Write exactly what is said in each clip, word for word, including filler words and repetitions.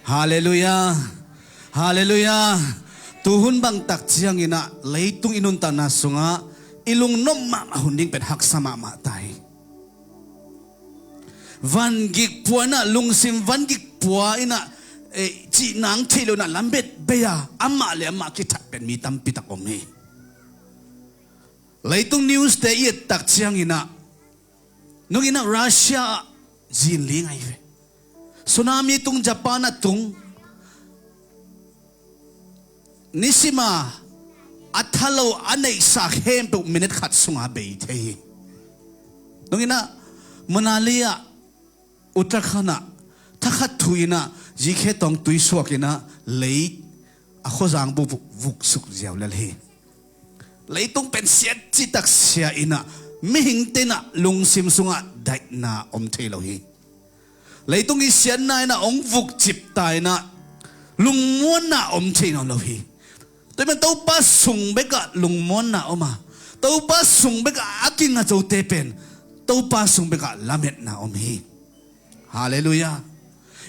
Halleluiah. Halleluiah. Tuhun bangtak cianginah leitung i nuntakna sungah i lungnuam mahmah hun ding pen haksa mahmah ta hi. Vangik pua inah, lungsim vangik pua inah, eh, cihnang theih lo inah lambet bei-a amah le amah kithat pen mi tampitak om hi. Leitung news te i ettak cianginah, nunginah Russia ah zinling ahi ve. Tsunami tung, Japan ah tung. Nisima a thalo a neihsa khempeuh minute khat sunga bei thei hi. Nunginah Manali ah, Uttarakhand ah thakhat thu inah zikhe tawng tui suak inah lei a khuazang bu vuksuk ziau lel hi. Leitung pen siat citak sia inah mihingte inah lungsim sungah daihna om thei lo hi. Leitung i siatna inah hong vukcip ta inah lungmuanna om thei nawn lo hi. Tua hi man Topa sung bekah lungmuanna om a, Topa sung bekah a kinga zote pen Topa sung bekah lametna om hi. Halleluiah.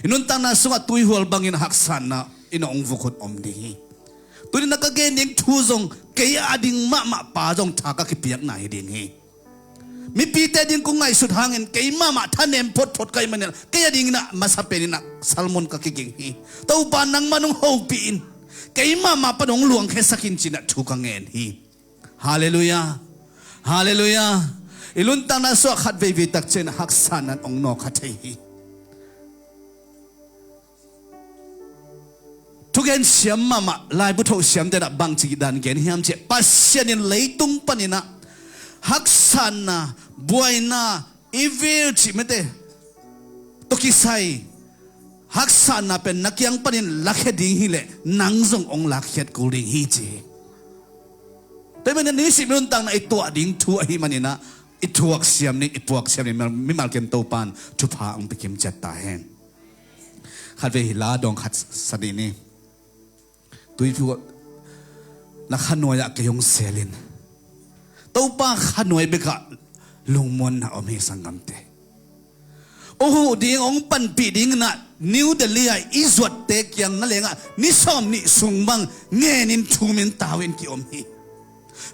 I nuntakna sungah tuihual bangin haksatna in hong vuk hun om ding hi. Tuni-in a ka gen ding thu zong kei a ding mahmah pa zong tha ka kipiakna hi ding hi. Mipite ding kong ngaihsut hangin kei mahmah thanem photphot ka hih manin kei a dingin ah masa penin ah sermon ka kiging hi. Topa nangmah nong hopih in, kei mahmah pan hong luangkhiasak in ci-in ah thu ka ngen hi. Halleluiah. Halleluiah. I nuntakna sungah khat veivei tak ciangin haksatna in hong nawk kha thei hi. Thugen siam mahmah laibu thoh siamte in ah bangci dan gen hiam cih leh, Pasian in leitung panin ah haksatna, buaina, evil cih mete tawh kisai haksatna pen na kiang panin lakhia ding hi leh nang zong hong lakkhiat kul ding hi ci hi. Tua hi manin nisim nuntakna i tuah ding thu ahih manin ah i thuak siam ni, i puak siam ni, mimal ken Topa in thupha hong pia kim ciat ta hen. Khat vei hi la dawng khat sa dih ni. Tuipi na khanuai ah kei hong sel in. Topa khanuai bekah lungmuanna om hi sanggamte. Hong huh ding, hong panpih ding inah New Delhi ah i zuatte kiang na lengah ni sawm nih sung bang ngenin thumin tau in ki-om hi.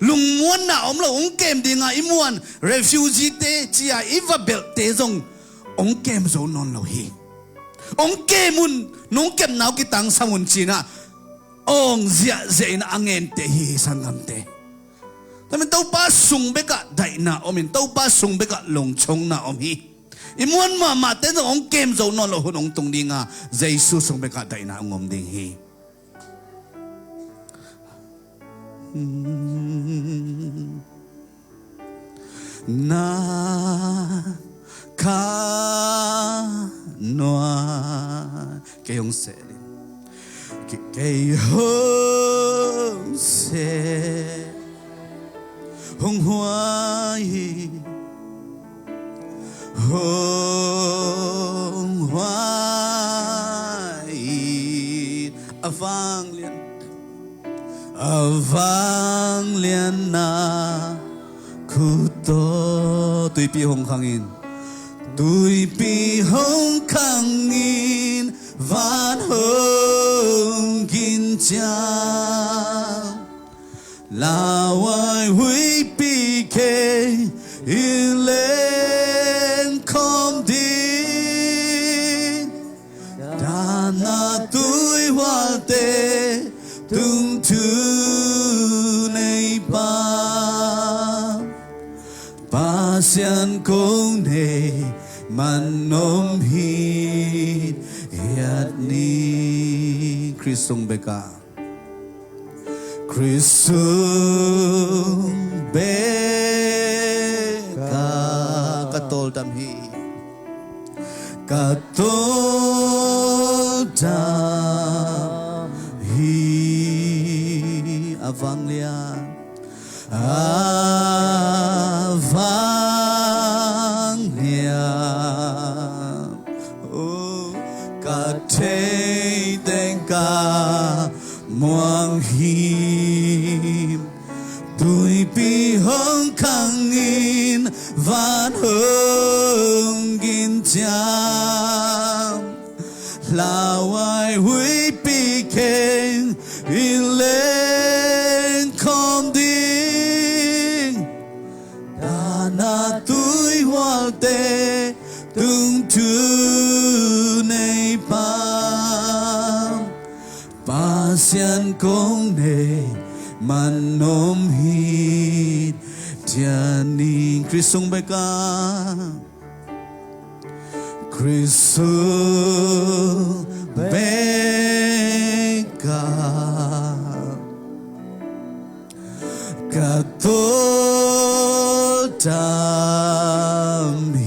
Lungmuanna om lo, hong kem dinga i muan refugee te cia i va belhte zong hong kem zo nawn lo hi. Hong kem un, nong kepna uh kitangsam un ci-in ah awng ziahziah in a ngente hi, sanggamte. Tua hi manin Topa sung bekah daihna om in, Topa sung bekah lungchongna om hi. I muan mahmahte zong hong kem zo nawn lo hun hong tung dinga Jesu sung bekah daihna hong om ding hi. Na khanuai kei hong sel in. Kei hong sel, hong huai hi. Hong huai hi. A vanglian, a vanglian na khut tawh. Tuipi hong khang in, tuipi hong khang in, van hong gin ciang. Lauhuai huihpi kei in lengkhawm ding. Dahna tuihualte tung thuneipa Pasian kong nei man om hithiat ni. Khrist sung bekah, Khrist sung bekah ka tawldam hi. Ka tawldam hi. A vanglian, a vanglian, oh, ka theiteng ka muang hi. Tuipi hong khang in, van hong gin ciang. Lau Huai huipi kheng in leng khawm ding, dahna tuihualte tung thu nei pa, Pasian kong nei man om hi. Tia ni Khrist sung beka, Khrist sung beka ka tawldam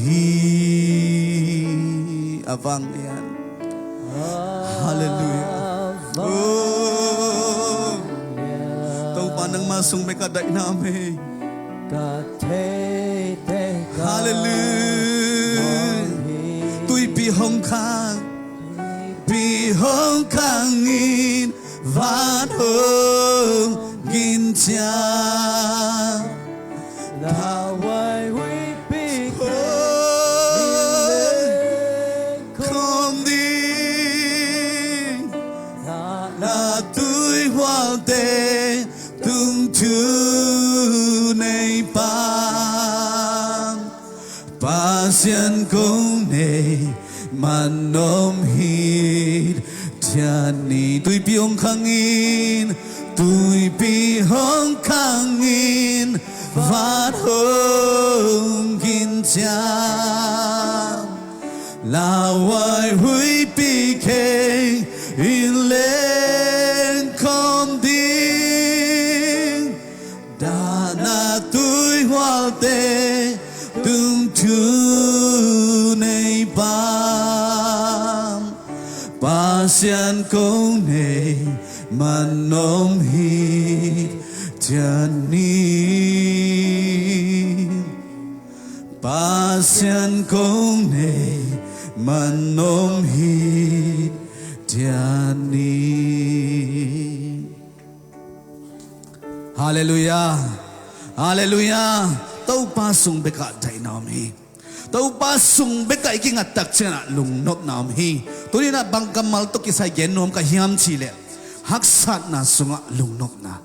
hi. A vang lian. Halleluiah. Oh. Topa nangma sung beka daihna om hi. Halleluiah. Tuipi hong khang, pi hong khang in van hong gin ciang. Lauhuai huipi khom ding, na tuihualte tung thu nei pa, Pasian kong nei man om hi. Tia ni tuipi hong khang in, tuipi hong khang in van hong gin ciang. Lauhuai huipi kheng in leng khom ding, dahna tuihualte tung thu nei pa, Pasian kong nei man om hi. Tia ni, Pasian kong nei man om hi. Tia ni. Halleluiah. Halleluiah. Topa sung bekah daihna om hi. Topa sung bekah i kingat tak ciangin ah lungnopna om hi. Tuni-in ah bang kammal tawh kisai gen nuam ka hiam cih leh, haksatna sungah lungnopna.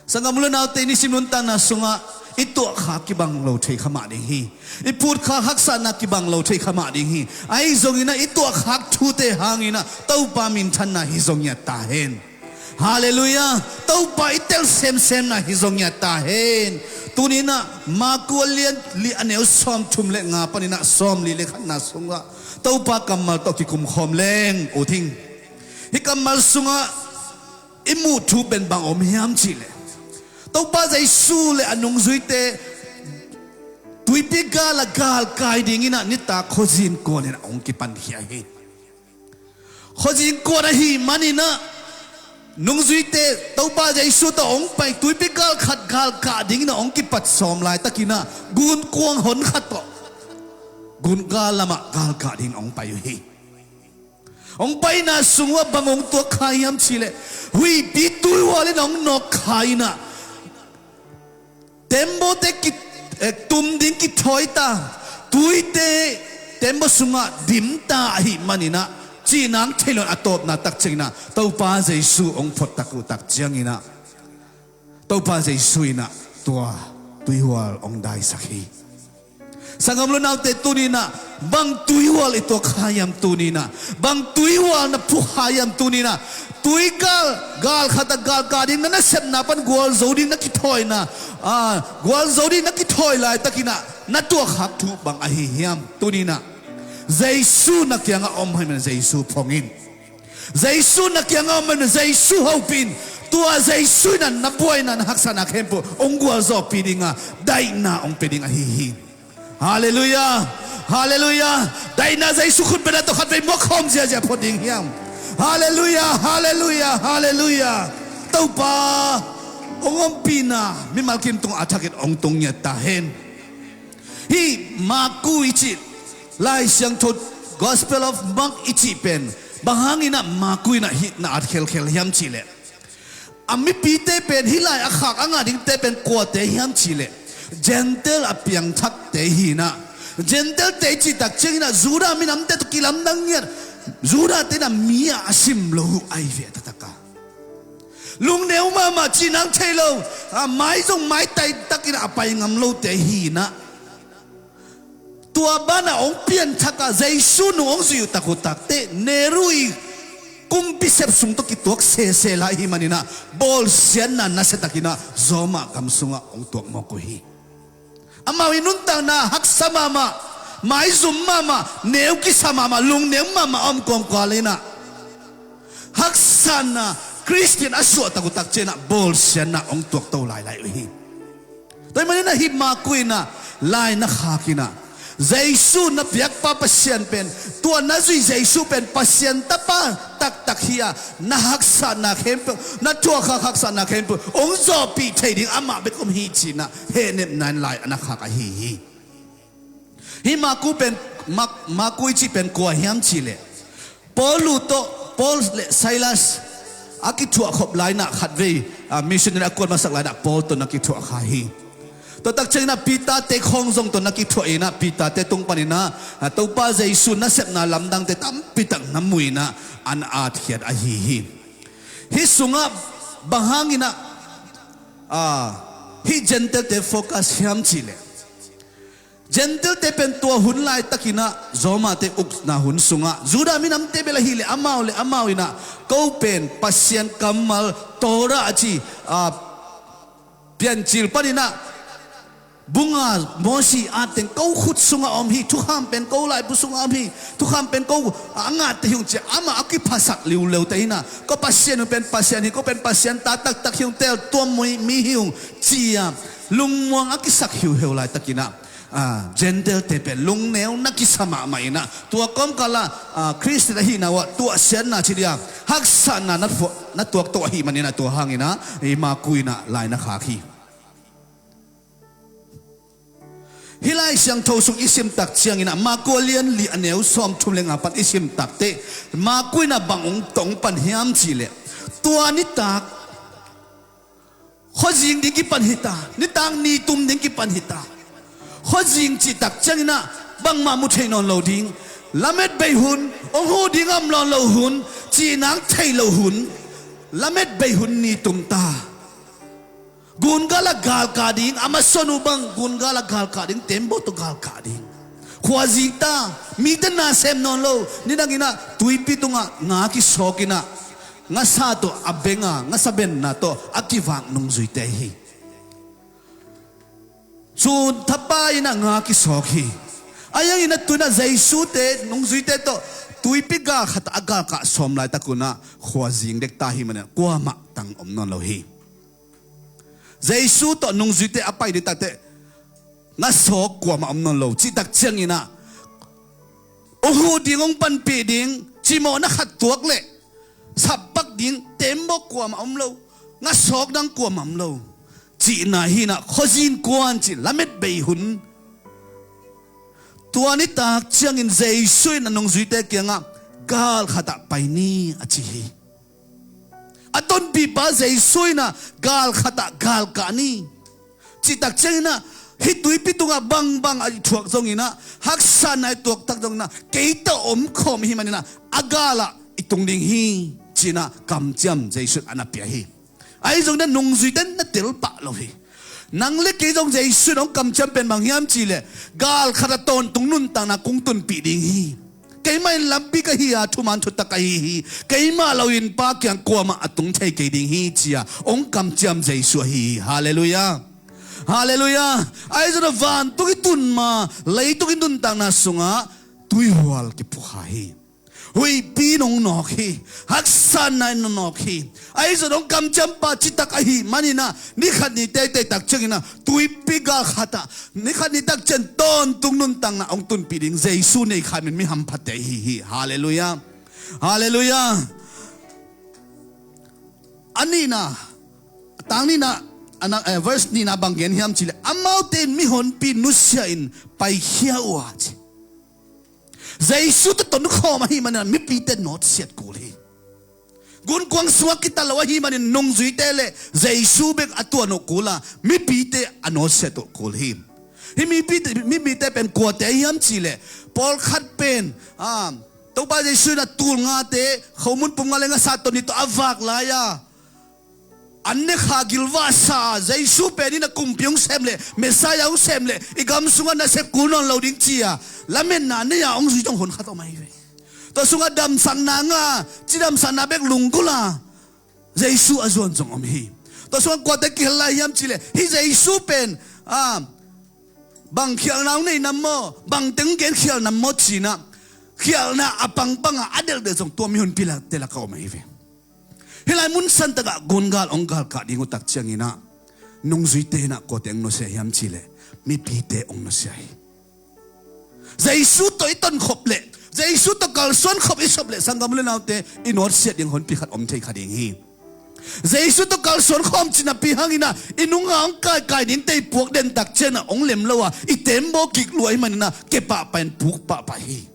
Sanggam u le naute, nisim nuntakna sungah i tuahkhak kibang lo thei kha mah ding hi. I phutkhak haksatna kibang lo thei kha mah ding hi. Ahi zongin ah i tuahkhak thute hangin ah Topa minthanna hi zong ngiat ta hen. Halleluiah. Topa i tel semsemna hi zong ngiat ta hen. Tuni-in ah Marku a lian li a neu sawmthum le nga panin ah sawmli le khatna sungah Topa kammal tawh kikum khawm leng ut hing. Hih kammal sungah i muh thu pen bang om hiam cih leh, Topa Jesu le a nungzuite tuipi gal ah galkai dingin ah nitak khuazing kuan in ah hong kipankhia hi. Khuazing kuan ahih manin ah nungzuite Topa Jesu tawh hong pai, tuipi gal khat galkah dingin ah hong kipat sawm laitakin ah gunkuang hon khat tawh gungal lamah galkah dingin hong pai uh hi. Hong paina sung uah bang hong tuak kha hiam cih leh, huihpi tuihual in hong nawk kha in ah, tembaw te ki, eh, tum ding kithawi ta, tuite tembaw sungah dim ta ahih manin ah, cihna hong thei lo in a tawpna tak ciangin ah Topa Jesu hong phot tak uh tak ciangin ah, Topa Jesu in ah tua tuihual hong daisak hi. Sanggam u le naute, tuni-in ah bang tuihual i tuak kha hiam? Tuni-in ah bang tuihual na phu kha hiam? Tuni-in ah tuigal, gal khat ah galkah ding na nasepna pan gualzo ding na kithawina, ah, gualzo ding na kithawi laitakin ah na tuahkhak thu bang ahi hiam? Tuni-in ah Jesu na kiangah om ahih manin Jesu phong in. Jesu na kiangah om ahih manin Jesu hopih in. Tua Jesu in ah na buaina, na haksatna khempeuh hong gualzawhpih ding a, daihna hong pia ding ahi hi. Halleluiah. Halleluiah. Daihna Jesu khut bengna tawh khatvei muak khawm ziahziah phot ding hiam? Halleluiah. Halleluiah. Halleluiah. Topa hong ompihna mimal kim tungah a thak in hong tung ngiat ta hen. Hih Marku i cih Lai Siangtho, Gospel of Mark i cih pen bang hangin ah Marku in ah hih na at khelkhel hiam cih leh, a mipite pen hih lai a khak a ngah dingte pen kuate hiam cih leh, Gentile a piangthakte hi in ah, Gentile-te i cih tak ciangin ah Judah minamte tawh kilamdang ngiat, Judah te in ah mi ah a sim lo uh ahi ve, a taktak a. Lungneu mahmah, cih nang thei lo, a, mai zong maitai takin a pai ngam lote hi in ah. Tua banah hong pianthak a, Jesu nung hong zuih uh tak uh tak teh, Nero i kumpi sep sung tawh kituak sese lai ahih manin ah, bawlsiatna nasia takin ah Roma gam sungah hong tuak mawk uh hi. Amau i nuntakna haksa mahmah, maizum mahmah, neu kisa mahmah, lungneu mahmah a om kawmkal in ah, haksatna Khristian a suahtak uh tak ciangin ah bawlsiatna hong tuakto lailai uh hi. Tua ahih manin ah hih Marku in ah lai na khak in ah, Jesu na biakpa Pasian pen, tua na zuih Jesu pen Pasian Tapa taktak hi a, na haksatna khempeuh, na thuakkhak haksatna khempeuh hong zawhpih thei ding amah bek om hi ci-in ah hehnepna in lai a na khak ahi hi. Hih Marku pen, Mak-, Marku i cih pen kua hiam cih leh, Paul uh tawh, Paul le Silas a kithuah khop lai-in ah khatvei, a, missionary a kuan masak lai-in ah Paul tawh na kithuah kha hi. Tua tak ciangin ah Peter te khawng zong tawh na kithuah in ah Peter te tung panin ah, a, Topa Jesu nasepna lamdangte tampi tak na mu in ah an atkhiat ahi hi. Hih sungah bang hangin ah, a, hih Gentile te focus hiam cih leh, Gentile te pen tua hun laitakin ah Roma te ukna hun sungah Judah minamte bel ahih leh amau le amau in ah, ko pen Pasian kammal Torah a ci, a, Piancil panin ah, bu nga Mosi at teng ko khut sungah om hi, thukham pen ko laibu sungah om hi, thukham pen ko a ngahte hi ung ci-a amah a kiphasak liuliu te in ah, ko Pasian uh pen Pasian hi, ko pen Pasian ta taktak hi ung, tel tuam mi hi ung ci-a lungmuang a kisak hiuhiu laitakin ah, a, Gentile te pen lungneu na kisa mahmah in ah, tua kawmkal ah, a, Khristian ahihna uh ah tuahsiatna ci dia, haksatna na fu-, na tuakto ahih manin ah, tua hangin ah hih Marku in ah lai na khak hi. Hih Lai Siangtho sung i sim tak ciangin ah, Marku a lian li a neu sawmthum le nga pan i sim tak teh, Marku in ah bang hong tong pan hiam cih leh, tua nitak khuazing ding kipan hi ta, nitak ni tum ding kipan hi ta. Khuazing cih tak ciangin ah bangmah mu thei nawn lo ding, lamet bei hun, hong huh ding a om nawn lo hun, cih nang thei lo hun, lamet bei hun ni tum ta. Gungal ah galkah ding, a masuan uh bang gungal ah galkah ding, tembaw tawh galkah ding. Khuazing ta, mite na sem nawn lo, nidangin ah tuipi tungah nga kisawk in ah, ngasa tawh a beng a, ngasa benna tawh a kivak nungzuite hi. Sun thapa in ah nga kisawk hi. Ahi hangin ah tu-in ah Jesu te nungzuite tawh tuipi gal khat ah a galkah sawm laitak un ah khuazing dek ta ahih manin ah kuamah tang om nawn lo hi. Jesu tawh nungzuite a pai ding tak teh, ngasawk kuamah om nawn lo. Cih tak ciangin ah, hong huh ding, hong panpih ding, cimawhna khat tuak leh sappak ding tembaw kuamah om lo, ngasawk dang kuamah om lo. Cihna hi in ah, khuazing kuan cih lamet bei hun. Tua nitak ciangin Jesu in a nungzuite kiangah, gal khat ah pai ni, a ci hi. A tonpihpa Jesu in ah gal khat ah galkah ni. Cih tak ciangin ah, hih tuipi tungah bangbang a i thuak zongin ah, haksatna i tuak tak zongin ah, kei tawh om khawm ahih manin ah, a gal ah i tung ding hi, ci-in ah kamciam Jesu in a na pia hi. Ahi zongin ah nungzuite na tel pah lo hi. Nang le kei zong Jesu in hong kamciam pen bang hiam cih leh, gal khat ah tawntung nuntakna kong tunpih ding hi. Keimah in lampi ka hi a, thuman thutak ka hi hi. Keimah lo-in Pa kiang kuamah a tung thei kei ding hi, ci-a hong kamciam Jesu ahi hi. Halleluiah. Halleluiah. Ahi zongin ah vantung i tun ma, leitung i nuntakna sungah tuihual kipukha hi. Huihpi in hong nawk hi. Haksatna in hong nawk hi. Ahi zongin hong kamciampa citak ahih manin ah, ni khat ni teitei tak ciangin ah, tuipi gal khat ah, ni khat ni tak ciang tawntung nuntakna hong tunpih ding Jesu nei kha ahih manin mi hamphatte ahi hi. Halleluiah. Halleluiah. A nihna, tang nihna, a na, eh, verse nihna bang gen hiam cih leh, amaute in mihonpi nusia-in paikhia uh a, ci. Jesu tawh tonkhawm ahih manin mipite nawtsiat kul hi. Gunkuang sungah kitat lo ahih manin nungzuite le Jesu bek a tuan uh kul a, mipite a nawtsiat uh kul hi. Hih mipite, mipite pen kuate hiam cih leh, pawlkhat pen, ah, Topa Jesu in a tul ngate khomun pum nga le ngasa tawh nih tawh a vak lai-a an ne kha gilvahsa a, Jesu pen in a kumpi hong sem leh, Messiah hong sem leh i gam sungah nasep kul nawn lo ding ci-a lametna nei-a hong zui zong hun khat om ahi ve. Tua sungah damsakna ngah, cidamsakna bek lunggulh a Jesu a zuan zong om hi. Tua sungah kuate kihel lai hiam cihleh, hih Jesu pen, a, bang khialhna hong nei nam maw, bang teng gen khialh nam maw ci-in ah, khialhna a pangpang a, a delhdelh zong tua mihonpi lakte lakah om ahi ve. Hih lai mun santak ah gungal hong galkah ding uh tak ciangin ah, nungzuite in ah kuate hong nusia hiam cihleh, mipite hong nusia hi. Jesu tawh i tonkhop leh, Jesu tawh kalsuan khop i sop leh, sanggam u le naute, i nawtsiat ding honpi khat om thei kha ding hi. Jesu tawh kalsuan khawm cih napi hangin ah, i nunga hong kaikai dingte i puak den tak ciangin ah hong lem lo a, i tembaw kik lua ahih manin ah, kepahpah in puk pahpah hi.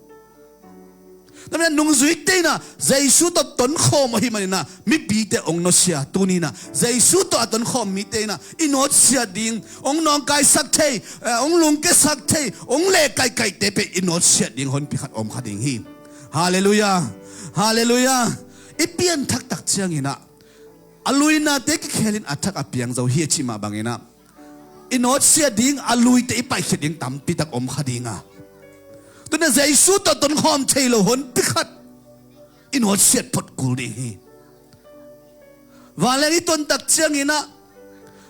Tua manin ah nungzuite in ah Jesu tawh tonkhawm ahih manin ah mipite hong nusia. Tuni in ah Jesu tawh a tonkhawm mite in ah i nawtsiat ding, hong nawngkaisak thei, eh, hong lungkiasak thei, hong lehkaihkaihte pen i nawtsiat ding honpi khat om kha ding hi. Halleluiah. Halleluiah. I pianthak tak ciangin ah, a luinate kikhelin a thak a piang zo hi a cih mah bangin ah, i nawtsiat ding, a luite i paikhiat ding tampi tak om kha ding a, tu-in ah Jesu tawh tonkhawm thei lo honpi khat i nawtsiat phot kul ding hi. Vanleng i tuan tak ciangin ah,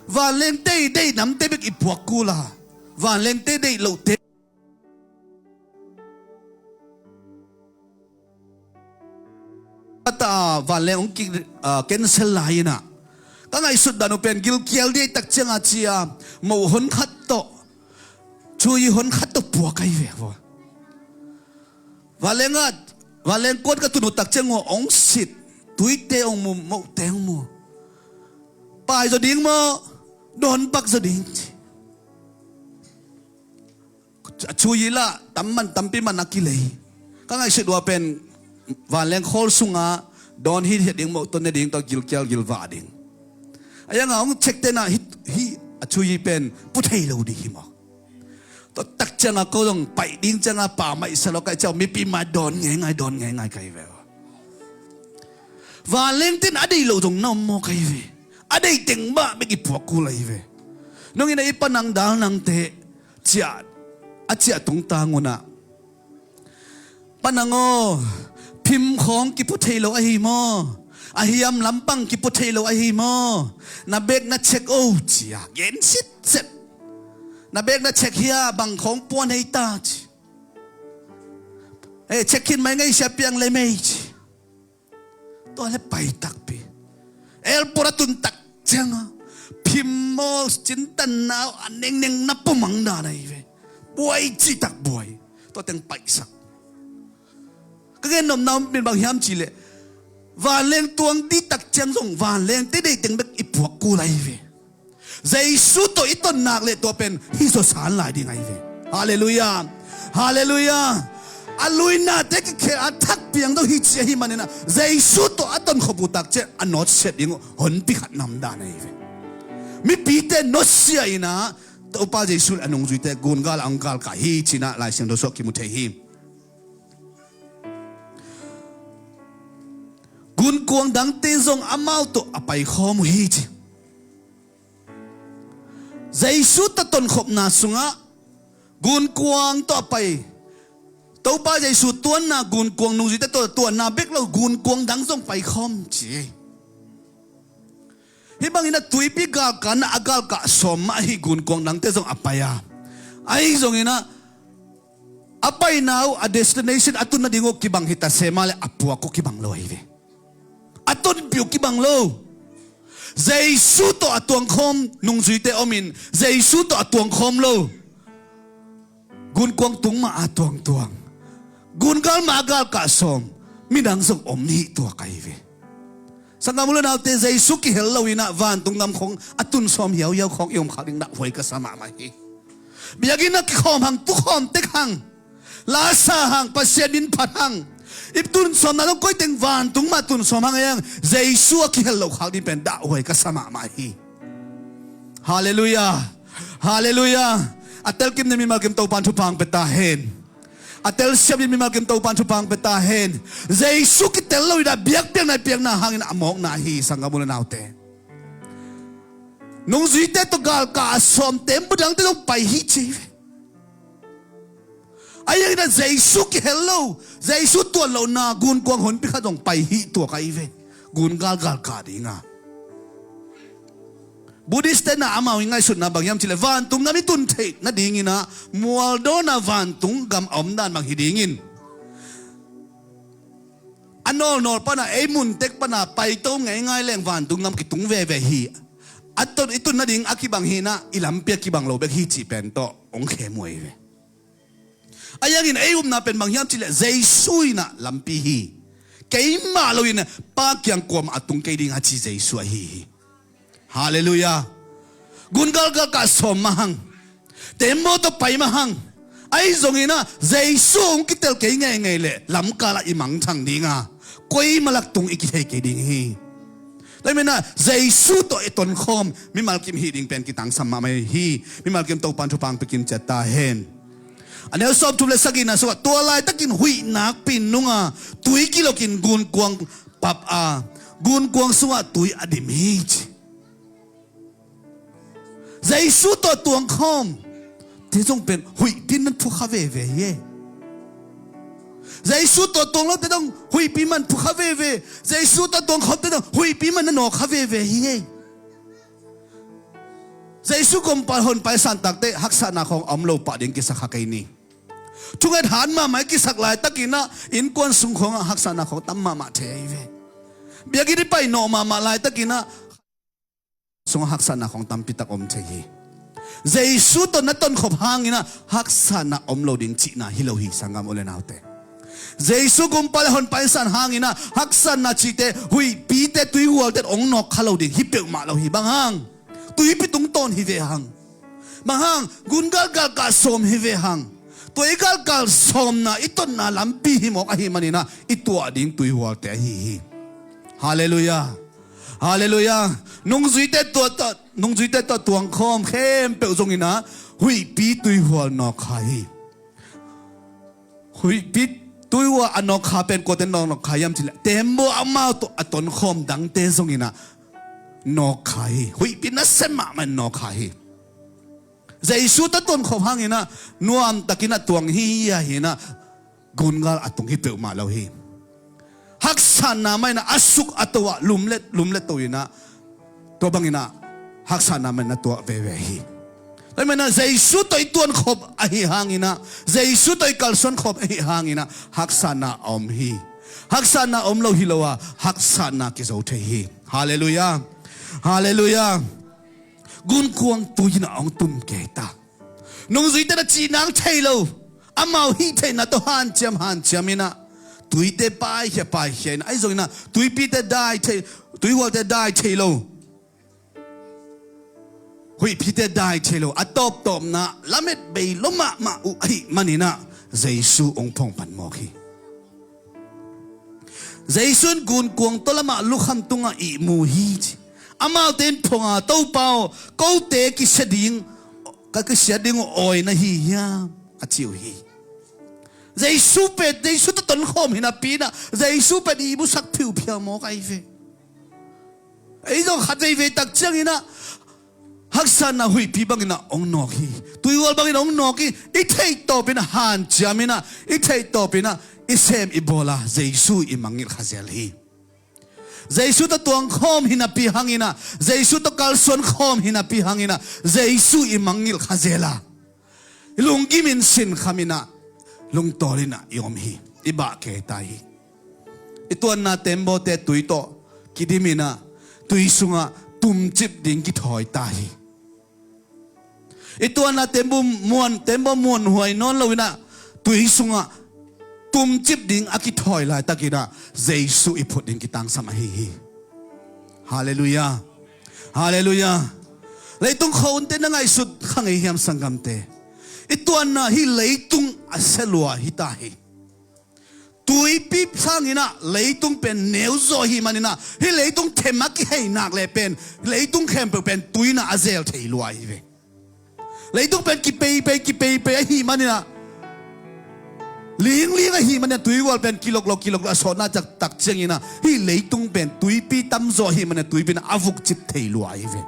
vanlengte i deih namte bek i puak kul a, vanlengte deih lohte ta vanleng hong ki, ah, cancel lai in ah, ka ngaihsut dan uh pen gilkial ding tak ciang a ci-a, moh hon khat tawh, chuyi hon khat tawh puak ahi ve. Vanleng ah, vanleng kuan ka tun uh tak ciang uh hong sit, tuite hong mu, mohte hong mu. Pai zaw ding maw, dawn pak zaw ding ci. A chuyi lah tam man, tampi man a kilei. Ka ngaihsut uh a pen vanleng khawl sunga dawn hithiat ding, mohton ne ding, tua gilkial gilvah ding. A yang a hong check te in ah hih, hih a chuyi pen pu thei lo ding hi maw. Tua tak ciang a ko zong paih ding ciang a pammaih sa lo, ka hih ciang mipi mah dawn ngeingai, dawn ngeingai ka hi ve. Vanlengte in a deih loh zong na om maw ka hi ve. A deih teng mah bek i puak kul ahi ve. Nungin ah i panang dal nangte ciah, a ciah tungtang un ah, panang aw, phim khawng kipu thei lo ahi maw? A hiam lampang kipu thei lo ahi maw? Na bag na check o ci-a gen sitset. Na bag na check hia, bang khawng puan hei ta ci. Eh, check khin mai ngei sia piang lei mei ci. Tua le pai takpi. Airport a tun tak ciang a, phim maw, cintanna aw, a nengneng na pumang dan ahi ve. Buai cih tak buai. Tua teng paihsak. Ka gen nopna om pen bang hiam cihleh, vanleng tuang dih tak ciang zong vanlengte deih teng bek i puak kul ahi ve. Jesu tawh i ton nak leh tua pen hih zawsan lai ding ahi ve. Halleluiah. Halleluiah. A luinate kikhel a thak piang zo hi ci ahih manin ah, Jesu tawh a tonkhop uh tak ciang a nawtsiat ding uh honpi khat nam dan ahi ve. Mipite nawtsiat in ah, Topa Jesu le a nungzuite gungal ah hong galkah hi ci-in ah Lai Siangtho sungah kimu thei hi. Gunkuang dangte zong amau tawh a paikhawm uh hi ci. Jesu tawh tonkhopna sungah gunkuang tawh a pai. Topa Jesu tuanna gunkuang, nungzuite tawh tuanna bek lo, gunkuang dang zong paikhawm ci. Hih bangin a tuipi galkahna a galkah sawm mah hi, gunkuang dangte zong a pai a. Ahi zongin ah, a paina uh, a destination, a tun nading uh kibang hi ta se mah leh a puak uh kibang lo ahi ve. A tonpih uh kibang lo. Jesu tawh a tuangkhawm nungzuite om in, Jesu tawh a tuangkhawm lo, gunkuang tung mah a tuangtuang, gungal mah a galkah sawm midang zong om hi tuak ahi ve. Sanggam u le naute, Jesu kihel lo in ah vantung gam khawng a tun sawm hiauhiau khawng i om khak ding dahhuai ka sa mahmah hi. Biakinn ah kikhawm hang, tukhawm tek hang, lasa hang, Pasian min phat hang, i tun sawmna zong koi teng vantung mah tun sawm hang ei hang, Jesu a kihel lo khak ding pen dahhuai ka sa mahmah hi. Halleluiah. Halleluiah. A telkim na mimal kim Topa'n thupha hong pia ta hen. A telsiam in mimal kim Topan thupha pia ta hen. Jesu kitel lo in a biakpiakna i piakna hangin a mawkna hi, sanggam u le naute. Nungzuite tawh galkah a sawm tembaw dangte zong pai hi ci hi ve. Ahi hangin a Jesu kihel lo, Jesu tuat lohna gunkuang honpi khat zong pai hi tuak ahi ve. Gungal galkah dinga Buddhist te na amau i ngaihsutna bang hiam cih leh vantung gam i tun theih nadingin a mualdawn a vantung gam a omdan bang hi dingin a nawlnawl pana ei mun tek pana paito ngeingai leng vantung gam kitung veve hi. A tun, i tun nading a kibang hi na i lampi a kibang lo bek hi cih pen tawh hong khem uh ahi ve. Ahi hangin ei upna pen bang hiam cih leh Jesu in a lampi hi. Keimah lo in Pa kiang kuamah a tung kei ding a ci Jesu ahi hi. Halleluiah. Gungal galkah sawm mah hang, tembaw tawh pai mah hang, ahi zongin a Jesu hong kitel kei ngeingei leh lamkal ah i mangthang dinga koi malak tung i kithei kei ding hi. Tua ahih manin a Jesu tawh i tonkhawm mimal kim hih ding pen kitangsam mahmah hi. Mimal kim Topan thupha pia kim ciat ta hen. A neu sawmthum le sagihna sungah tua laitakin huih nakpi in nunga tui kilokin gunkuang pap a gunkuang sungah tui a dim hi ci. Jesu tawh tuangkhawm te zong pen huihpi in na thukha veve hi. Jesu tawh tuang lo te zong huihpi man thukha veve. Jesu tawh tuangkhawm te zong huihpi man na nawkkha veve hi. Jesu gumpa honpa i san takte haksatna khawng a om lo pah ding kisak kha kei ni. Thunget hat mahmah i kisak laitakin a innkuan sung khawngah haksatna khawng tam mahmah thei ahi ve. Biakinn i pai nawh mahmah laitakin a sungah haksatna khawng tampi tak om thei hi. Jesu tawh na tonkhop hangin a haksatna om lo ding cihna hi lo hi, sanggam u le naute. Jesu gumpa le honpa i san hangin a haksatna cihte, huihpite, tuihualte hong nawkkha lo ding hi peuhmah lo hi. Bang hang? Tuipi tungtawn hi ve hang. Bang hang? Gungal galkah sawm hi ve hang. Tua i galkah sawmna i totna lampi hi mawk ahih manin a i tuah ding tuihualte ahi hi. Halleluiah. Halleluiah. Nungzuite tawh, nungzuite tawh tuangkhawm khempeuh zongin a huihpi tuihual nawkkha hi. Huihpi tuihual a nawkkha pen kuate nawk, nawkkha hiam cih leh tembaw amau tawh a tonkhawm dangte zongin a nawkkha hi. Huihpi nasia mahmah in nawkkha hi. Jesu tawh tonkhawm hangin a nuamtakin a tuang hi, ahi in a gungal a tung hi peuhmah lo hi. Haksatna mah in a suk a to ah lumlet lumlet to in a tua bangin a haksatna mah in a tuak veve hi. Tua ahih manin a Jesu tawh i tuankhop ahih hangin a, Jesu tawh i kalsuankhop ahih hangin a haksatna a om hi. Haksatna a om lo hi lo a haksatna kizo thei hi. Halleluiah. Halleluiah. Gunkuang tui in a hong tum kei ta. Nungzuite na cih nang thei lo. Amau hih theihna tawh hanciam hanciam in a tuite paikhia paikhia in a, ahi zongin a tuipite dai thei, tuihualte dai thei lo. Huihpite dai thei lo. A tawptawpna lamet bei lua mahmah uh ahih manin a Jesu hong phong pan mawk hi. Jesu in gunkuang tawlamah lukham tungah ihmu hi ci. Amaute in phong a, Topa aw, kote kisia ding, ka kisia ding uh awi na hi hiam, a ci uh hi. Jesu pen, Jesu tawh tonkhawm hi napi in a Jesu pen ihmusak phiuphia mawk ahi ve. Ei zong khat veivei tak ciangin a haksatna huihpi bangin a hong nawk hi. Tuihual bangin a hong nawk hi. I theih tawpin a hanciam in a, i theih tawpin a i sem i bawl a Jesu i mangngilh kha zel hi. Jesu tawh tuangkhawm hi napi hangin a, Jesu tawh kalsuankhawm hi napi hangin a Jesu i mangngilh kha zel a, i lunggim in sinkham in a, lungtawl in a i om hi. I bah kei ta hi. I tuanna tembawte tui tawh kidim in a tui sungah tumcip ding kithawi ta hi. I tuanna tembaw muan, tembaw muanhuai nawn lo in a tui sungah tumcip ding a kithawi laitakin a Jesu i phut ding kitangsam ahi hi. Halleluiah. Halleluiah. Leitung khua-unte na ngaihsut kha ngei hiam sanggamte? I tuanna hih leitung a sia lua hi ta hi. Tuipi sangin a leitung pen neuzaw ahih manin a hih leitung them a kihei nak leh pen leitung khempeuh pen tui in a a zel thei lua hi ve. Leitung pen kipeipei kipeipei ahih manin a Lingling ahih manin a tuigual pen kilok lo, kilok lo, a sawtna tak, tak ciangin ah hih leitung pen tuipi tamzaw ahih manin a tuipi in ah a vukcip thei lua ahi ve.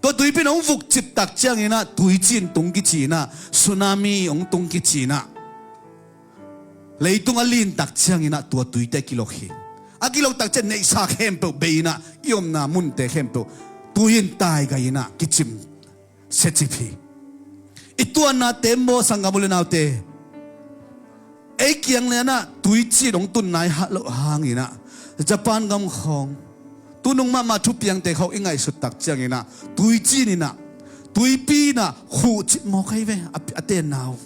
Tua tuipi in hong vukcip tak ciangin ah tuiciin tung kici in ah, tsunami hong tung kici in ah, leitung a lin tak ciangin ah tua tuite kilok hi. A kilok tak ciang neihsa khempeuh bei in ah i omna munte khempeuh tui in taigai in ah kicim siacip hi. I tuanna tembaw, sanggam u le naute, ei kiang lian ah tuiciin hong tun nai hah loh hangin ah Japan gam khawng, tunung mahmah thupiangte khawng i ngaihsut tak ciangin ah tuiciin in ah, tuipi in ah khuhcip mawk ahi ve, a, a tenna uh.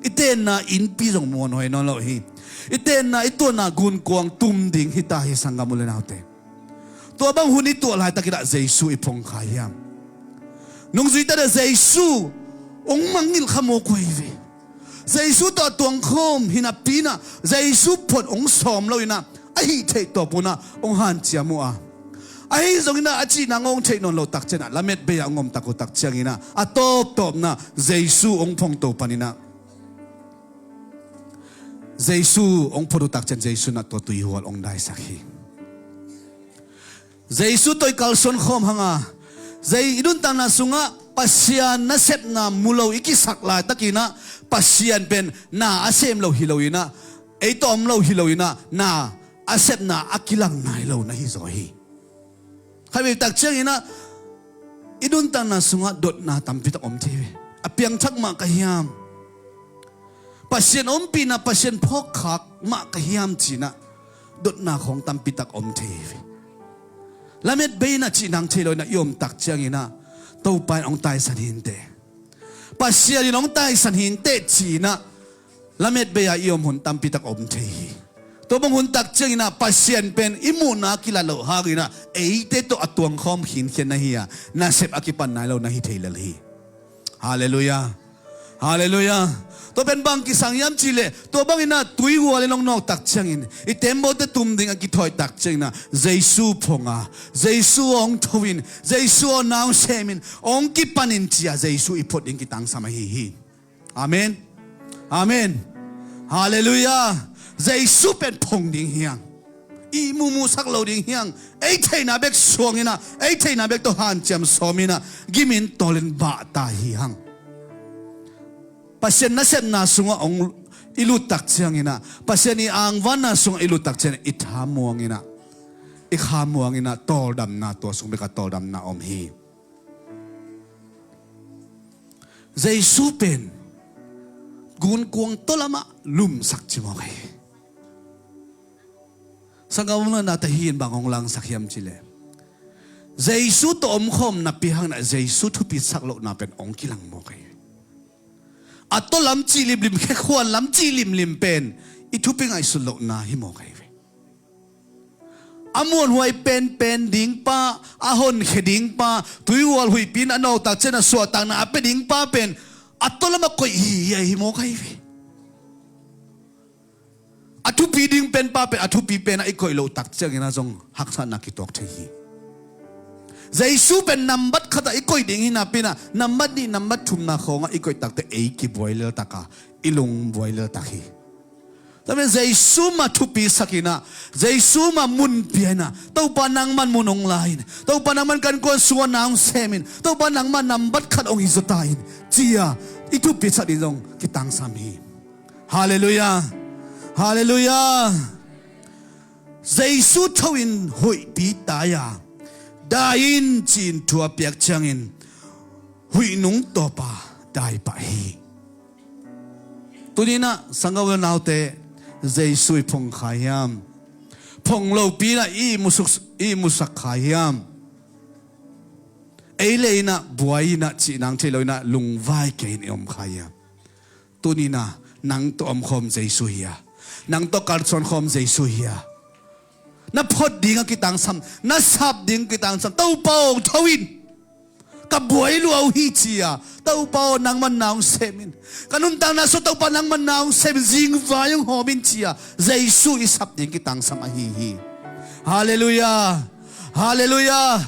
I tenna innpi zong muanhuai nawn lo hi. I tenna, i tuanna gunkuang tum ding hi ta hi, sanggam u le naute. Tua bang hun i tuah laitakin ah Jesu i phong kha hiam? Nungzuite in ah Jesu hong mangngilh kha mawk uh ahi ve. Jesu tawh a tuangkhawm hi napi in ah Jesu phot hong sawm lo in ah, a hih theih tawp un ah hong hanciam uh a, ahi zongin ah a cihna hong theih nawn loh tak ciangin ah lametbei ah hong om tak uh tak ciangin ah a tawptawpna Jesu hong phongto panin ah, Jesu hong phot uh tak ciang Jesu in ah tua tuihual hong daisak hi. Jesu tawh i kalsuan khawm hang a, Jesu i nuntakna sungah Pasian nasepna mu lo i kisak laitakin ah Pasian pen na a sem lo hi lo in ah, ei tawh om lo hi lo in ah, na a sepna a kilang nai lo na hi zaw hi. Khatvei tak ciangin ah i nuntakna sungah dotna tampi tak om thei ve. A piangthak mah ka hiam? Pasian ompihna, Pasian phawkkhak mah ka hiam ci in ah dotna khawng tampi tak om thei hi. Lametbei in ah cih nang thei lo in ah i om tak ciangin ah Topa in hong taisan hi inteh, Pasian in hong taisan hi inteh ci in ah lametbei ah i om hun tampi tak om thei hi. Tua bang hun tak ciangin ah Pasian pen i muhna a kilat loh hangin ah eite tawh a tuangkhawm khinkhian na hi a, nasep a kipan nai lo na hi thei lel hi. Halleluiah. Halleluiah. Tua pen bang kisang hiam cih leh, tua bangin ah tuigual in hong nawk tak ciangin i tembawte tum ding a kithawi tak ciangin ah Jesu phong a, Jesu hong tho in, Jesu hong na hong sem in, hong kipan in ci a Jesu i phot ding kitangsam ahi hi. Amen. Amen. Halleluiah. Jesu pen phong ding hi hang. I muhmuhsak lo ding hi hang. Ei theihna bek suang in ah, ei theihna bek tawh hanciam sawm in ah, gim in tawl in bah ta hi hang. Pasian nasepna sungah hong i lut tak ciangin ah, Pasian i angvanna sungah i lut tak ciangin ah, i thamuang in ah, i khamuang in ah tawldamna, tua sung bek ah tawldamna om hi. Jesu pen gunkuang tawlamah lumsak ci mawk hi. Sanggam u le naute, hih in bang hong langsak hiam cih leh, Jesu tawh omkhawm napi hangin ah Jesu thupisak lohna pen hong kilang mawk hi. A tawlam cih limlim, khekhuan lam cih limlim pen i thupi ngaihsut lohna hi mawk hi ve. A muanhuai penpen ding pa, a honkhia ding pa, tuihual huihpi in a nawk tak ciang a suahtakna a pia ding pa pen a tawlam a koih hi, hi, hi mawk ahi ve. A thupi ding pen pa pen a thupi pen ah i koih loh tak ciangin ah zong haksatna kituak thei hi. Jesu pen nambat khat ah i koih ding hi napi in ah, nambat nih, nambat thumna khawng ah i koih tak teh ei kibuai leltak a, i lungbuai leltak hi. Tua pen Jesu mah thupisak in ah, Jesu mah mun pia in ah, Topa nangman mun hong la in, Topa nangman kan kuan sungah na hong sem in, Topa nangmah nambat khat hong hi zaw ta in, ci a i thupisak ding zong kitangsam hi. Halleluiah. Halleluiah. Jesu tho in huihpi tai a, dai in ci-in thu a piak ciangin huih nung tawp a dai pah hi. Tuni-in ah sanggam u le naute, Jesu i phong kha hiam? Phong lopi-in ah i ihmu suk, i ihmusak kha hiam? Ei le in ah buai in ah cih nang thei lo in ah lungvai kei in i om kha hiam? Tuni-in ah nang tawh omkhawm Jesu hi a, nang tawh kalsuan khawm Jesu hi a, na phot ding a kitangsam, na sap ding kitangsam, Topa aw, tho in, ka buai lua uh hi, ci a, Topa aw, nangman na hong sem in, ka nuntakna sungah Topa nangman na hong sem in, zingvai hong hawm in, ci a Jesu i sap ding kitangsam ahi hi. Halleluiah. Halleluiah.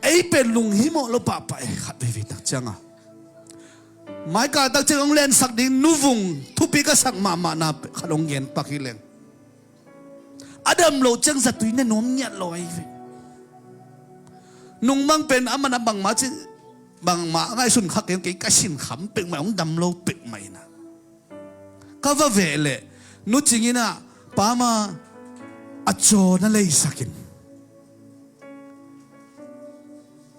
Ei pen lunghimawh lo pahpah e, khat veivei tak ciang a Mai kal tak ciang hong lensak ding nuvung thupi ka sak mahmahna khat hong gen pak hi leng. A dam loh ciang zatui ne nuam ngiat lo ahi ve. Nungmang pen a man a bangmah ci, bangmah ngaihsun kha kei, kei ka sinkham peuhmah, hong dam lo peuhmah inah. Ka va veh leh nu Cing inah, Pa ma, a caw na leisak in.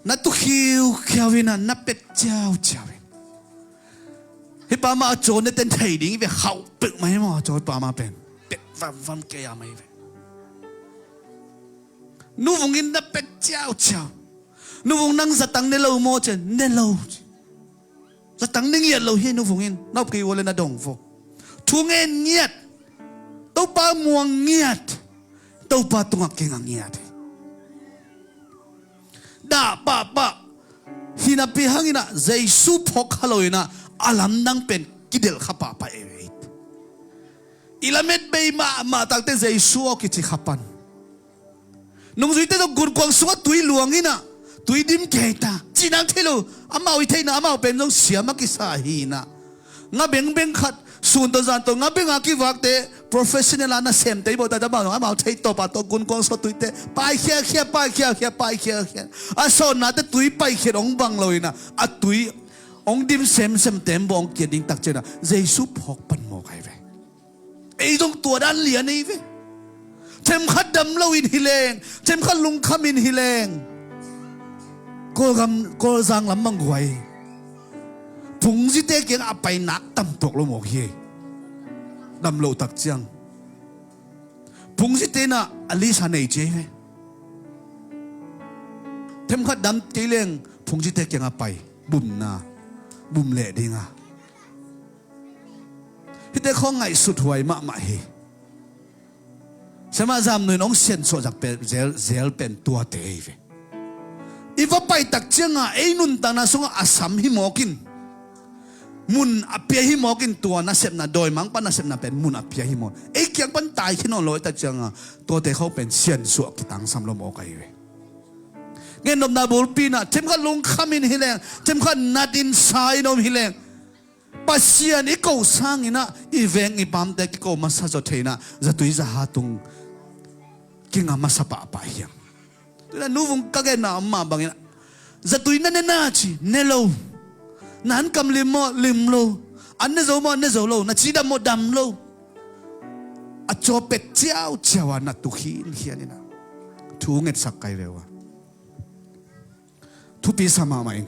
Na tu khiukhiau inah, na pet ciauciau in. Hih Pa ma a caw ne ten thei ding hi ve, khauh peuhmah hi maw, a caw Pa ma pen. Pet vamvam kei a mai ve. Nuvung in na pet ciauciau. Nuvung nang zatang ne lo maw ci, ne lo ci. Zatang ne ngiat lo hi nuvung in, na up kei uh leh na dong vo. Thu ngen ngiat. Topa muang ngiat. Topa tungah kinga ngiat hi. Dah pahpah. Hi napi hang inah Jesu phawk kha lo inah a lamdang pen kidelh kha pahpah ei. I lamet bei mahmah takte Jesu aw kici kha pan. Nungzuite tawh gunkuang sungah tui luang inah, tui dim kei ta, cih nang thei lo, amau i theihna, amau pen zong siam a kisa hi inah. Nga bengbeng khat, sun tawh zan tawh nga beng a kivakte, professional a nasemte i bawh ta, amau, amau thei tawp a tawh gunkuang sungah tuite, pai khiakhia, pai khiakhia, pai khiakhia. A sawnnate tui pai khiat hong bang lo inah, a tui hong dim semsem tem bawh hong kiat ding tak cianah, Jesu phawk pan mawk ahi ve. Ei zong tua dan lian ei ve. Themkhat dam lo in hi leng, themkhat lungkham in hi leng. Kawlgam, Kawlzang lam bang guai. Phungzite kiang a pai nak tam tuak lo mawk hi. Dam lo tak ciang. Phungzite inah a lisa nei ci ei ve. Themkhat dam kei leng, phungzite kiang a pai. Bumna. Bum leh ding a. Hihte khawng ngaihsut huai mahmah hi. Siamah Zam Nu in hong siansuah zak pen zel, zel pen tuate hi ve. I va pai tak ciangah ei nuntakna sungah a sam hi mawk in, mun a pia hi mawk in, tua nasepna, dawimangpa nasepna pen mun a pia hi mawk. Ei kiang pan tai khin nawn lo ei tak ciangah tuate khawng pen siansuah kitangsam lo mawk ahi ve. Gennopna bulpi inah themkhat lungkham in hi leng, themkhat nat in sa in om hi leng, Pasian i ko sang inah i veng i pamte kiko masa zaw thei inah, zatui zaha tung kinga masa pahpah hiam. Tu inah nuvung ka genna om mah bang inah, zatui na ne na ci, ne lo. Na an kam lim maw, lim lo. An ne zo maw, an ne zo lo. Na ci dam maw, dam lo. A caw pet ciauciau a na tu khinkhian inah. Thu ngetsak kai ve uh a. Thupi sa mahmah ing.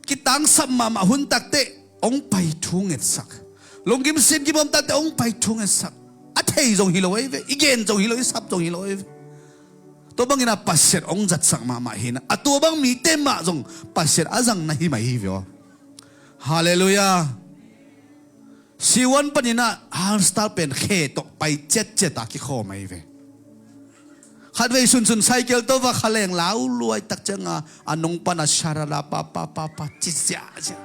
Kitangsap mahmah hun takte hong pai thu ngetsak. Lunggim simgim om takte hong pai thu ngetsak. A thei zong hi lo ei ve. I gen zong hi lo, i sap zong hi lo ei ve. Tua bangin a Pasian hong zatsak mahmah hi inah, a tua bang mite mah zong Pasian a zang na hi mai hi ve aw. Halleluiah. Siuan panin ah Halstar pen khe tawh pai ciatciat a kikhawm ahi ve. Khatvei sunsun cycle tawh va kha leng lau luai tak ciangin a nung pan a sharara pa pa pa pa ci ziahziah.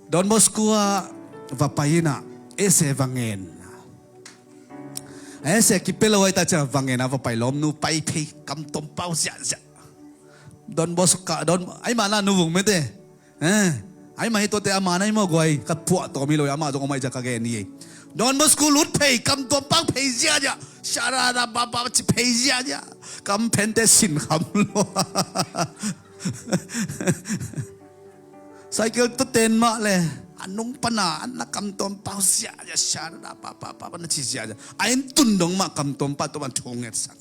Don Bosco ah va pai in ah ese va ngen. Ese kipia lo ahi tak ciangin va ngen a va pai lawmnu pai phei kam tuam pau ziahziah. Don Bosco ka don ai mah na nu vung mete. Eh, ai mah hi tuate a man ai maw guai, ka puah tawm hi lo, amah zong om ai zia ka gen hi. Don Bosco lut phei, kam tuam pak phei ziahziah, sharara baba ci phei ziahziah, kam phente sin kham lo. Cycle tawh ten mah le, a nung pana, an na kam tuam pak ziahziah, sharara baba na ci ziahziah. A inn tun dong mah kam tuam pak tuam an thu ngetsak.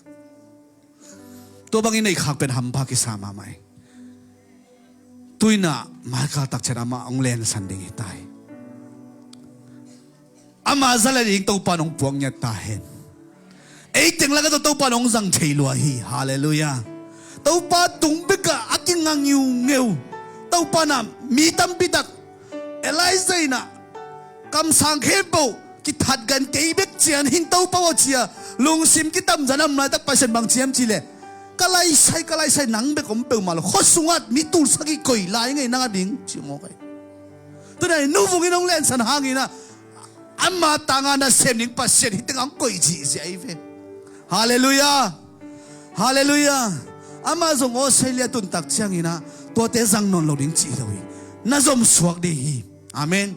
Tua bangin ei khak pen hampha kisa mahmah hi. Tu in ah Michael tak ciang amah hong lensan ding hi ta hi. Ama za le ding Topa in hong puak ngiat ta hen. Ei teng lakah tawh Topa in hong zang thei lua hi. Halleluiah. Topa tung bekah a kinga ngiungeu. Topa in ah mi tampi tak Elijah in ah kamsang khempeuh kithat gan kei bek cian hing Topa aw ci a, lungsim kitamzan a om laitak Pasian bang ci hiam cih leh, ka laisai, ka laisai nang bek om peuhmah lo, khua sungah mi tul sagih koih lai ngei nang a ding ci mawk ahi. Tu in ah nu vung in hong lensan hangin ah ama tangah nasem ding Pasian hih tengah hong koih zihziah ahi ve. Halleluiah. Halleluiah. Amah zong Australia tun tak ciangin ah tuate zang nawn lo ding ci hi lo hi. Na zomsuak ding hi. Amen.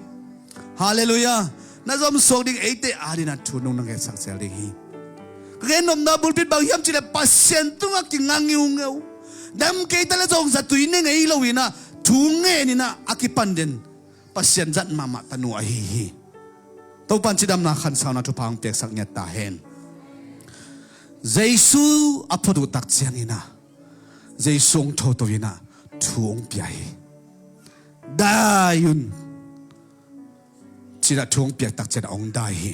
Halleluiah. Na zomsuak ding, eite adingin thunung na ngetsak zel ding hi. Ka gen nopna bulpi bang hiam cih leh Pasian tungah kinga ngiungeu. Dam kei ta leh zong zatui ne ngei lo in ah, thu ngen in ah a kipan den Pasian zat mahmah tanu ahi hi. Topa'n cidamna khansauna thupha hong piaksak ngiat ta hen. Jesu a phot uh tak ciangin ah, Jesu hong thoto in ah thu hong pia hi. Dai un, ci-in ah thu hong piak tak ciangin ah hong dai hi.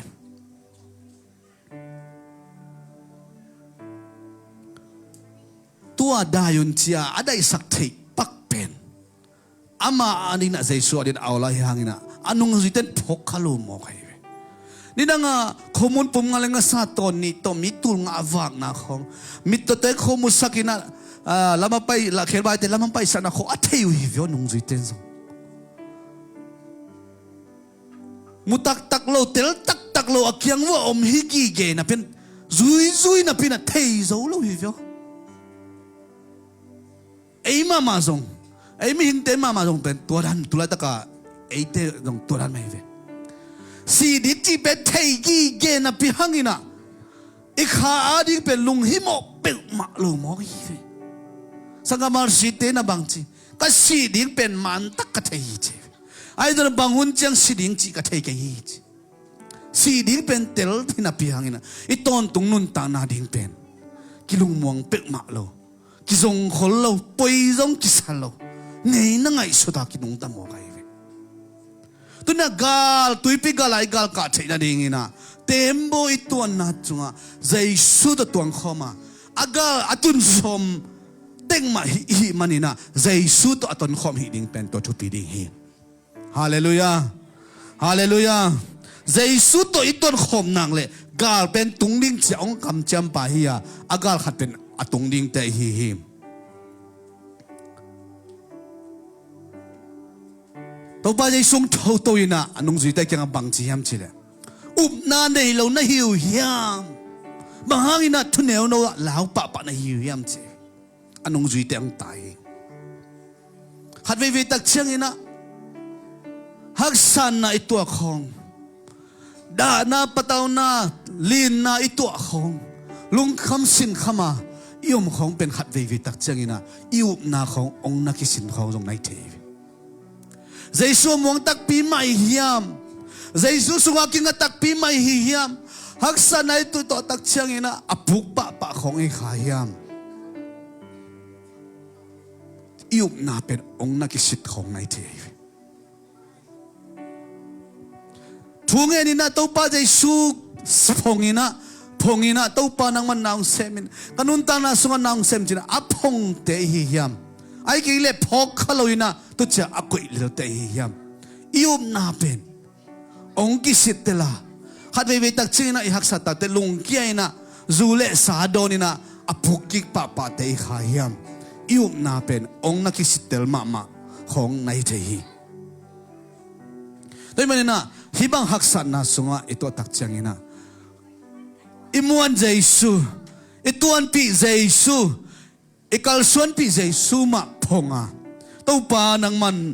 Tua dai un ci-a a daihsak theih pak pen, ama adingin ah, Jesu adingin ah a awl ahih hangin ah, a nungzuite in phawk kha lo mawk ahi ve. Nidang a khomun pum nga leh ngasa tawn nih tawh mi tul nga a vakna khawng, mittawte khomu sak in ah, ah, lam a pai, la khelbaite lam a paisakna khawng a thei uh hi ve aw, nungzuite in zong. Mu taktak lo, tel taktak lo, a kiang vuah om hi gige napi in, zuizui napi in ah thei zo lo hi ve aw. Ei mahmah zong, ei mihingte mahmah zong pen tua dan, tulaitak a eite zong tua dan mah hi ve. Sih ding cih pen thei gige napi hangin ah, i kha ading pen lunghimawh peuhmah lo mawk hi ve. Sanggam Marcite in ah bangci, ka sih ding pen mantak ka thei hi ci. Ahi zongin bang hun ciang si ding cih ka thei kei hi ci. Sih ding pen tel hi napi hangin ah, i tawntung nuntakna ding pen kilungmuang peuhmah lo, kizongkhol lo, poi zong kisa lo, ngeina ngaihsut a kinungta mawk ahi ve. Tuni-in ah gal, tuipi gal a i galkah theih nadingin ah, tembaw i tuanna sungah Jesu tawh tuangkhawm a, a gal a tunsawm tek mah hi, hih manin ah, Jesu tawh a tonkhawm hih ding pen tua thupi ding hi. Halleluiah. Halleluiah. Jesu tawh i tonkhawm nak leh gal pen tung ding ci-a hong kamciam pa hi a, a gal khat pen a tung dingte ahi hi. Topa Jesu hong thoto in ah a nungzuite kiangah bang ci hiam cih leh, upna nei lo na hi uh hiam? Bang hangin ah thuneu no ah lau pahpah na hi uh hiam ci. A nungzuite hong tai hi. Khat veivei tak ciangin ah haksatna i tuah khawng, dahna, patauna, linna i tuah khawng, lungkham sinkham a i om khawng pen khat veivei tak ciangin ah i upna khawng hong na kisin khawng zong na hi thei hi. Jesu a muang takpi mah i hi hiam? Jesu sungah kinga takpi mah i hi hiam? Haksatna i tuah tak ciangin ah a puk pahpah khawng i hi kha hiam? I upna pen hong na kisit khawng na hi thei hi. Thu ngen in ah Topa Jesu phong in ah, phong in ah, Topa nangman na hong sem in, ka nuntakna sungah na hong sem ci-in ah a phongte i hi hiam? Ahih kei leh phawk kha lo in ah tu ciang a koih lelte i hi hiam? I upna pen hong kisittel a, khat veivei tak ciangin ah i haksat tak teh lungkia in ah, zu le sa dawn in ah a puk kik pahpahte i hi kha hiam? I upna pen hong na kisittel mahmah khawng na hi thei hi. Tua ahih manin ah hih bang haksatna sungah i tuah tak ciangin ah, i muan Jesu, i tuanpih Jesu, i kalsuanpih Jesu mah phong a, Topa nangman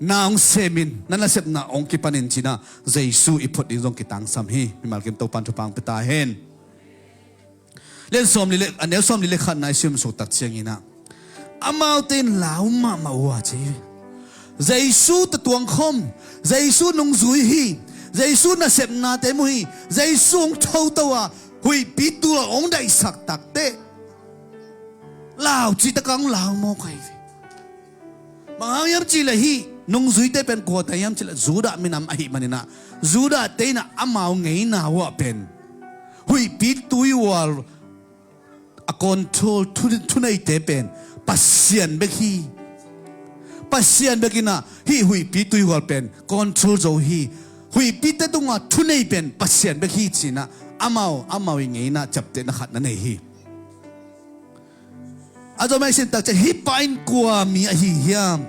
na hong sem in, na nasepna hong kipan in ci-in ah Jesu i phot ding zong kitangsam hi. Mimal kim Topa'n thupha hong pia ta hen. Lian sawmli le, a neu sawmli le khatna i sim suk tak ciangin ah, amaute in lau mahmah uh a ci hi. Jesu tawh tuangkhawm, Jesu nungzui hi, Jesu nasepnate mu hi, Jesu hong thoto a, huihpi tul a hong daihsak tak teh lau cih tak a hong lau mawk ahi ve. Bang hang hiam cih leh hih nungzuite pen kuate hiam cih leh Judah minam ahih manin ah, Judahte in ah amau ngeina uh ah pen huihpi tuihual a control thu, thuneite pen Pasian bek hi. Pasian bek in ah hih huihpi tuihual pen control zo hi. Huihpite tungah thunei pen Pasian bek hi ci-in ah amau, amau i ngeina ciaptehna khat na nei hi. A zom a i sim tak ciang, hih pa in kua mi ahi hiam?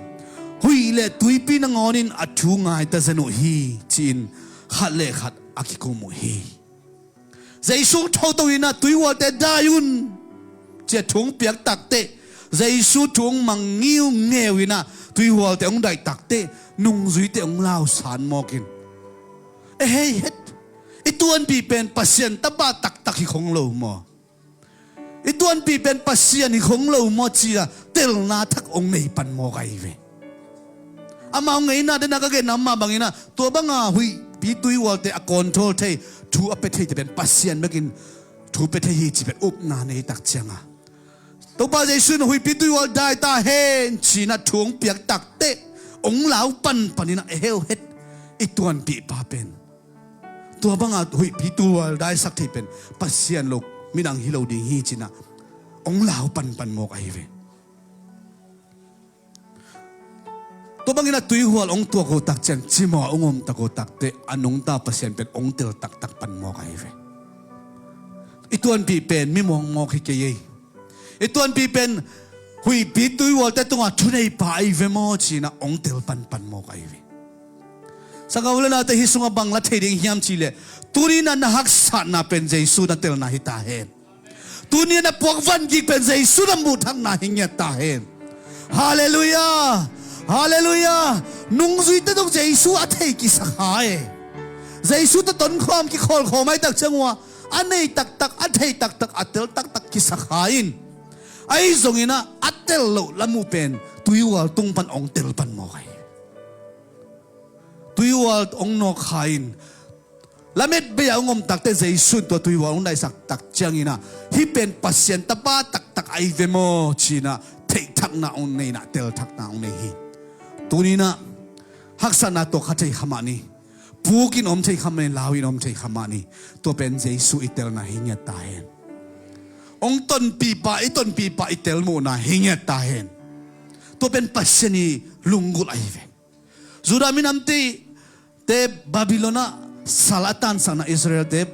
Huih le tuipi nangawn in a thu ngai ta zen uh hi, ci-in khat le khat a kikum uh hi. Jesu thoto in ah tuihualte dai un, ci-a thu hong piak takteh, Jesu thu hong mang ngiungeu in ah tuihualte hong daih takteh, nungzuite hong lausan mawk in, e hei het, i tuanpih pen Pasian tapa taktak hi khong lo maw? I tuanpih pen Pasian hi khong lo maw ci-a telna thak hong nei pan mawk ahi ve. Amau ngeina den a ka genna mah bangin ah tua banga huihpi tuihualte a control thei, thu a pia theite pen Pasian bekin thu pia thei hi ci pen upna nei tak cianga, Topa Jesu in huihpi tuihual dai ta hen ci-in ah thu hong piak takteh hong lau panpan in ah, e heu het, i tuanpihpa pen tua banga huihpi tuihual daisak thei pen Pasian lo, midang hi lo ding hi ci-in ah hong lau panpan mawk ahi ve. Tua bangin ah tuihual hong tuak uh tak ciang, cimawh a hong om tak uh takteh a nungta Pasian pen hong tel taktak pan mawk ahi ve. I tuanpih pen mi mawkmawk hi kei ei. I tuanpih pen huihpi tuihualte tungah thuneipa ahi ve maw ci-in ah hong tel panpan mawk ahi ve. Sanggam u le naute, hih sungah bang la thei ding hiam cih leh, tuni-in ah na haksatna pen Jesu na telna hi ta hen. Tuni-in ah na puak vangik pen Jesu na muhthakna hi ngiat ta hen. Halleluiah. Halleluiah. Nungzuite zong Jesu a thei kisa kha e. Jesu tawh tonkhawm kikhawl khawm ahih tak ciang uh ah, a nei taktak, a thei taktak, a tel taktak kisa kha in, ahi zongin ah a tel loh lam uh pen tuihual tung pan hong tel pan mawk ahi. Tuihual hong nawk kha in, lamet bei-ah hong om takteh Jesu in tua tuihual hong daihsak tak ciangin ah, hih pen Pasian tapa taktak ahi ve maw ci-in ah theihthakna hong nei in ah, telthakna hong nei hi. Tuni-in ah haksatna tuak kha thei kha mah ni. Puk in om thei kha mah ni, lau in om thei kha mah ni. Tua pen Jesu i telna hi ngiat ta hen. Hong tonpihpa, i tonpihpa i telmuhna hi ngiat ta hen. Tua pen Pasian i lunggulh ahi ve. Judah minamte, te Babylon ah sal a tansakna, Israelte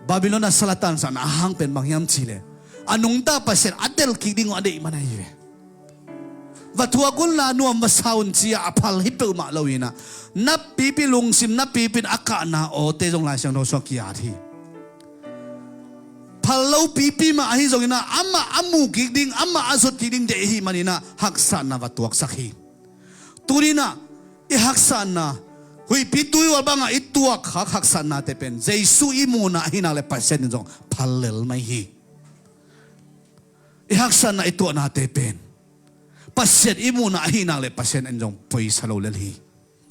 Babylon ah sal a tansakna a hang pen bang hiam cih leh, a nungta Pasian a tel kik ding uh a deih man ahi ve. Va thuak unla, nuam va sa un ci-a a phal hi peuhmah lo-in ah, napipi lungsim, napipi in a kahna awte zong Lai Siangtho sungah ki-at hi. Phal lo pipi mah ahi zongin ah, amah a mu kik ding, amah a zot kik ding deih ahih manin ah haksatna va tuaksak hi. Tuni-in ah i haksatna, huihpi tuihual bangah i tuak hak haksatnate pen Jesu i muhna ahih nak leh Pasian in zong phal lel mai hi. I haksatna, i tuahnate pen Pasian i muhna ahih nak leh Pasian in zong poisa lo lel hi,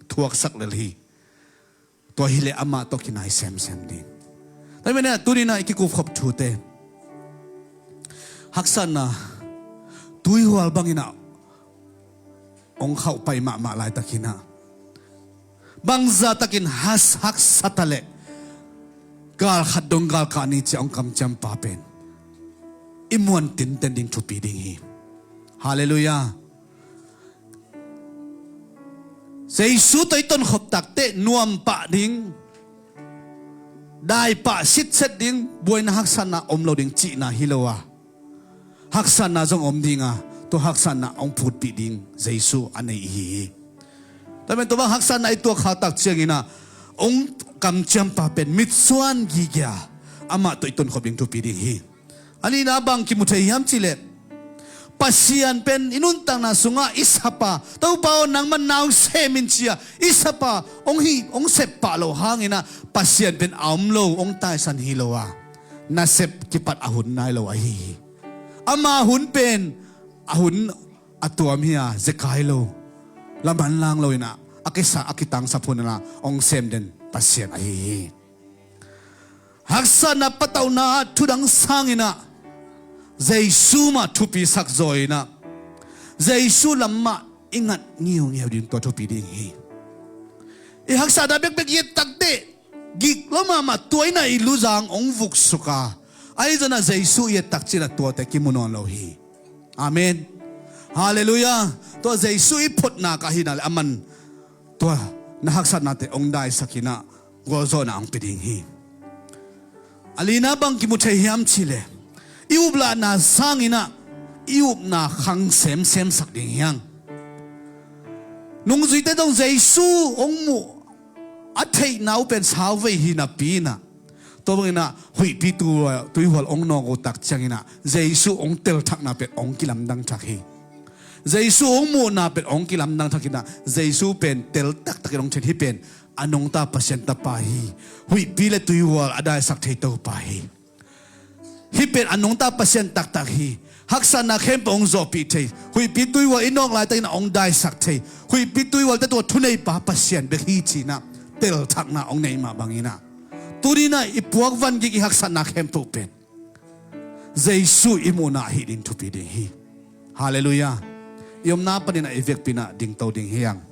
thuaksak lel hi. Tua hileh amah tawh kinai semsem ding. Tua hi manin ah tuni-in ah i kikupkhop thute, haksatna tuihual bangin ah hong khauhpai mahmah laitakin ah, bangzah takin has, haksa ta leh, gal khat dong gal kah ni ci-a hong kamciampa pen i muan tinten ding thupi ding hi. Halleluiah. Jesu tawh i tonkhop takteh nuam pah ding, dai pah sitset ding, buaina haksatna om lo ding cihna hi lo a, haksatna zong om ding a, tua haksatna hong phutpih ding Jesu a nei ihi hi. Tua pen tua bang haksatna i tuak kha tak ciangin ah hong kamciampa pen mitsuan gigia, amah tawh i tonkhop ding thupi ding hi. A nihna bang kimu thei hiam cih leh, Pasian pen i nuntakna sungah i sapa, Topa aw, nangman na hong sem in ci-a i sapa hong hi, hong sep pah loh hangin ah Pasian pen a om lo, hong taisan hi lo a, nasep kipat a hun nai lo ahi hi. Ama hun pen a hun a tuam hi a, zekai lo, laman lang lo-in ah a kisa, a kitangsap hun ah hong sem den Pasian ahi hi. Haksatna patauhna ah thudang sangin ah Jesu mah thupisak zaw-in ah, Jesu lam mah i ngat ngiungeu ding tua thupi ding hi. I haksatna bekbek i et takteh gik lo mahmah, tua in ah i luzang hong vuksuk a, ahi zongin ah Jesu i et tak ciangin ah tuate kimu nawn lo hi. Amen. Halleluiah. Tua Jesu i phutna ka hih nak leh aman tua na haksatnate hong daisak in ah gualzawhna hong pia ding hi. A lina bang kimu thei hiam cih leh, i uplahna sangin ah i upna khang semsemsak ding hi hang. Nungzuite zong Jesu hong muh a theihna uh pen sauvei hi napi-in ah, Tua bangin ah huihpi tuihual hong nawk uh tak ciangin ah Jesu hong telthakna pen hong kilamdang thak hi. Jesu hong muhna pen hong kilamdang thak in ah Jesu pen tel taktakin hong thei hi. Pen a nungta Pasian tapa hi. Huihpi le tuihual a daisak thei Topa hi. Hih pen a nungta Pasian taktak hi. Haksatna khempeuh hong zawhpih thei. Huihpi tuihual i nawk laitakin ah hong daisak thei. Huihpi tuihual te tua thuneipa Pasian bek hi ci-in ah telthakna hong nei mah bangin ah tuni-in ah i puak van gik i haksatna khempeuh pen Jesu i muhna ah hilh in thupi ding hi. Halleluiah. I omna panin ah i vekpi-in ah dingto ding hi hang.